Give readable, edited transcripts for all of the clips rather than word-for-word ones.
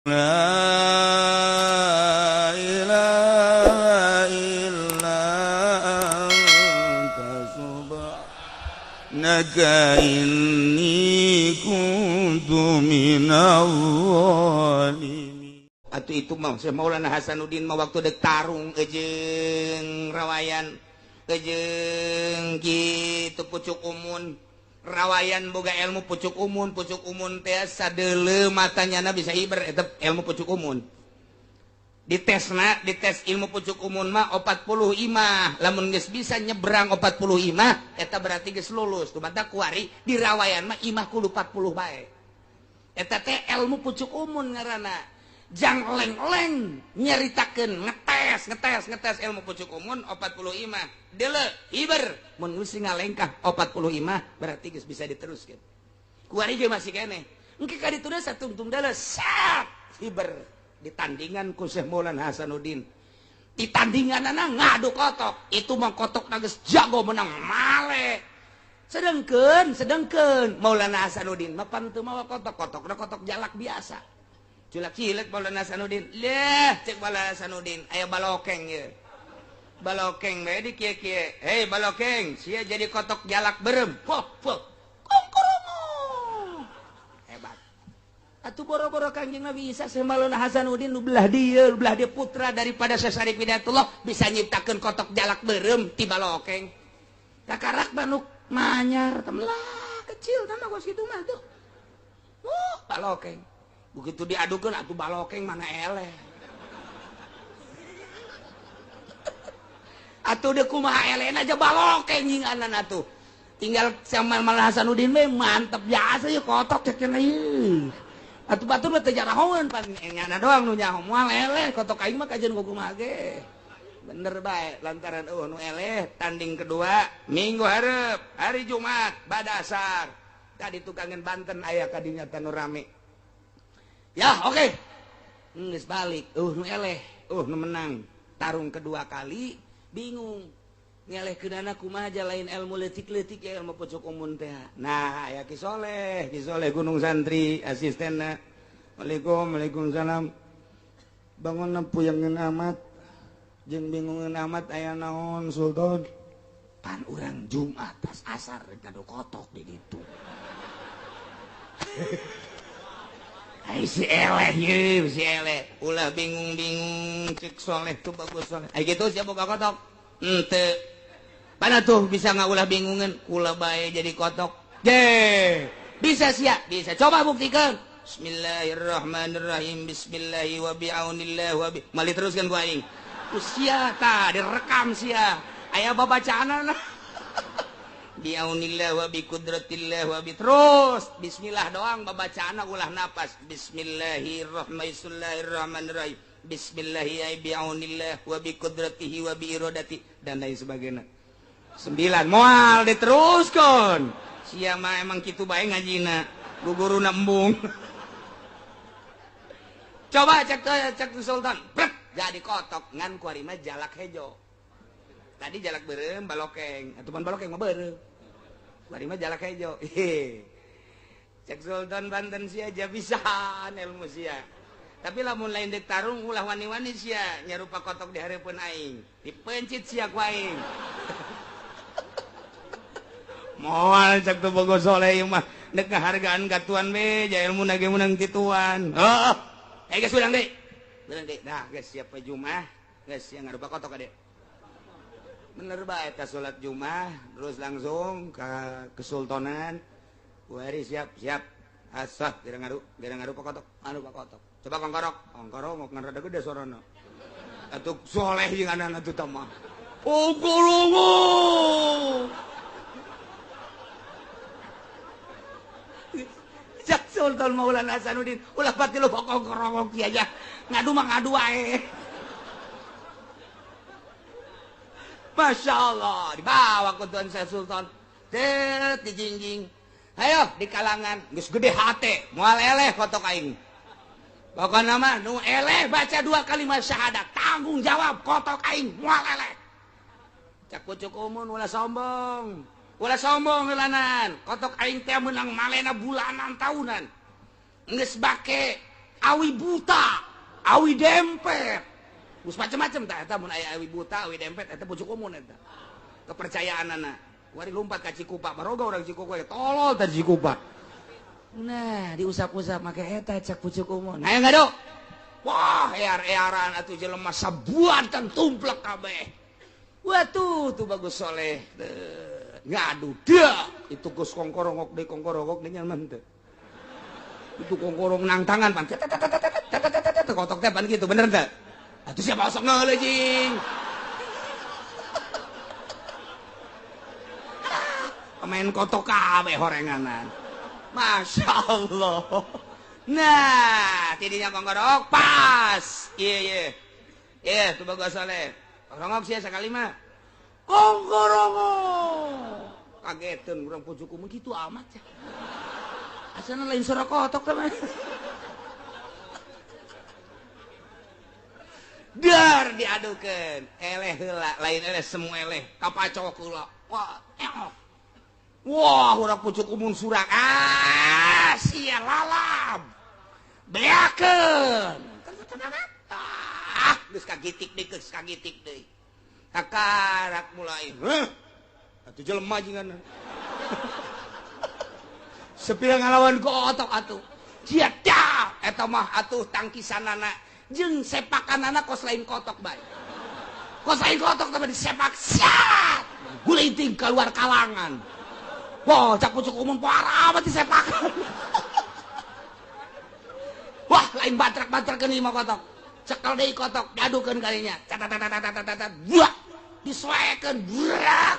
La ilaha illa anta subhanaka inni kuntu minadh dhalimin. Atuh itu mah Syekh Maulana Hasanuddin mah waktu dek tarung jeung rawayan jeung kitu pucuk umun. Rawayan boga ilmu pucuk umun teh sadeuleu matanyana bisa hiber eta ilmu pucuk umun. Ditesna, dites ilmu pucuk umun mah 40 imah. Lamun geus bisa nyebrang 40 imah eta berarti geus lulus. Tumata kuari di rawayan mah imah kudu 40 bae. Eta teh ilmu pucuk umun ngaranna. Jang leng-leng nyaritakeun ngetes ilmu pucuk umun 40 imah. Deuleu hiber mun geus ngalengkah 40 imah berarti geus bisa diteruskeun. Kuari ge masih keneh. Engke ka ditu deui satungtung deuleu sat hiber ditandingan ku Syekh Maulana Hasanuddin. Ditandinganana ngadu kotok. Itu mah kotok geus jago menang male. Sedengkeun Maulana Hasanuddin mah pan teu mawa kotok, kotokna kotok jalak biasa. Culak cilek Maulana Hasanuddin. Leh, cek Maulana Hasanuddin, aya balokeng ye. Balokeng bae di kieu-kieu. Hei balokeng, sia jadi kotok jalak berem. Poh, poh. Kongkorongo. Hebat. Atuh boro-boro Kangjeng Nabi Isa Syekh Maulana Hasanuddin nu belah dieu putra daripada Syekh Syarif Hidayatullah bisa nyiptakeun kotok jalak berem ti balokeng. Kakarak manuk manyar temlah kecil tah mah geus kitu mah tuh. Balokeng. Begitu diadukan atuh balokeng mana eleh. Atuh deuk kumaha elehna aja balokeng nyinganan atuh. Tinggal sama Maulana Hasanuddin we mantep biasa ye kotok cek cenah ieu. Atuh batur mah teu jarahoeun pan nyana doang nu nyaho moal eleh kotok aing mah kajeun kumaha ge. Bener bae lantaran eueuh nu eleh tanding kedua minggu hareup hari Jumat badasar. Tadi tukangan Banten aya ka dinya tanu rame. Ya oke, okay. Geus balik, nu eleh, nu menang. Tarung kedua kali, bingung. Ngeleh keunana kumaha aja lain ilmu leutik-leutik ya ilmu pucuk umun teh. Nah, aya Ki Soleh Gunung Santri asistenna. Waalaikum, waalaikumsalam. Bangunna puyangeun amat, jeung bingungeun amat aya naon Sultan. Pan urang Jumat pas asar rek ngadu kotok di ditu. Ai si eleh ye, si eleh. Ulah bingung-bingung cek Soleh tuh bagus Soleh. Ai kitu sia boga kotok. Henteu. Mana tuh bisa ngaulah bingungan, kula bae jadi kotok. Je. Bisa sia, bisa. Coba buktikan. Bismillahirrahmanirrahim. Bismillahi wa bi'aunillah wa bi. Mali teruskan ku aing. Usia tah direkam sia. Aya babacaanana. Biaunillah wa bi qudratillah wa bi terus bismillah doang babacaanna ulah napas. Bismillahirrahmanirrahim. Bismillahi biaunillah wa bi qudratihi wa bi iradati dan lain sebagainya. 9 moal diteruskeun. Sia mah emang kitu bae ngajina. Guguruna embung. Coba cek Sultan. Brek, jadi kotok ngan kuari mah jalak hejo. Tadi jalak beureum balokeng, atuh pan balokeng mah beureum. Kuari mah jalak hejo. Cek Sultan Banten sia aja bisaan ilmu sia. Tapi lamun lain dek tarung ulah wani-wani sia nyarupa kotok di hareupeun aing. Dipencit sia ku aing. Moal cek teu bogo soleh ieu mah dek ngahargaan ka tuan we ja ilmu na ge meunang ti tuan. Heeh. Eh geus ulang deui. Ulang deui. Nah, geus siap we Jumat, geus sia ngarupa kotok ka dieu. Bener bae eta salat Jumat terus langsung ke Kesultanan. Kuari siap siap. Asah gara ngaru pak kotok, anu pak kotok. Coba kongkorok, kongkorok mau ngan rada gede sorana. Atuh soleh jeung anak atuh tah mah. Oh golongo. Cak Sultan Maulana Hasanuddin, ulah pati lu kongkorok kieu aja. Ngadu mah ngadu wae. Masya Allah, dibawa ke Tuan Syekh Sultan. Tet dijingjing. Ayo di kalangan geus gede hate, moal eleh kotok aing. Pokona mah nu eleh baca 2 kalimat syahadat, tanggung jawab kotok aing moal eleh. Cak pucuk umun ulah sombong. Ulah sombong heulanan. Kotok aing teh meunang malena bulanan tahunan. Geus bake Awi buta, awi dempet. Geus macem-macem tah eta mun aya awi buta, awi dempet eta pucuk umun eta. Kepercayaanana. Wari lompat ka Cikupa, baroga urang Cikupa tolol tah Cikupa. Nah, diusap-usap make eta cak pucuk umun. Aya ngado. Wah, ear-earan atuh jelema sabuatan tumplek kabeh. Watuh, tuh bagus soleh. Ngadu dia itu geus kongkorongok deui kongkorongok deui nyaman teu. Itu kongkorong nang tangan pan. Kotok teh pan kitu bener teu? Atuh siapa osok ngeuleuh jing. Pemain kotok kabeh horenganan. Masya Allah. Nah, tidinya kongkorok pas. Iya iya. Iya, tuh bagus soleh. Kongkorok sih sekali mah. Kongkorongok. Kagetan urang pucuk umum gitu amat ya. Asana lain suara kotok teman. Dar diadukeun. Eleh heula, lain eleh semua eleh. Kapacok heula. Wah, eok. Wah, urang pucuk umun surak. Ah, sia lalab. Beakeun. Ah, geus kagitik deui, geus kagitik deui. Kakarak mulai. Heuh. Atuh jelema jingan. Sepira ngalawan kotok atuh. Sia dah eta mah atuh tangkisanana jeung sepakanana kos lain kotok bae. Kos lain kotok teh disepak siat. Gulinting keluar kalangan. Wah, cak pucuk umum parah amat disepakan. Wah, lain batrak-batrakeun ieu mah kotok. Cekel deui kotok, diadukeun kalinya. Tat buah. Disoekeun, burak.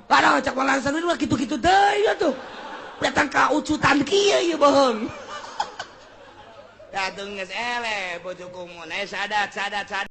Aduh, cak malansan mah kitu-kitu deui atuh. Datang ka ucutan kieu ieu bohong. Dateng geus eleh pucuk umun. Sadat sadat sadat.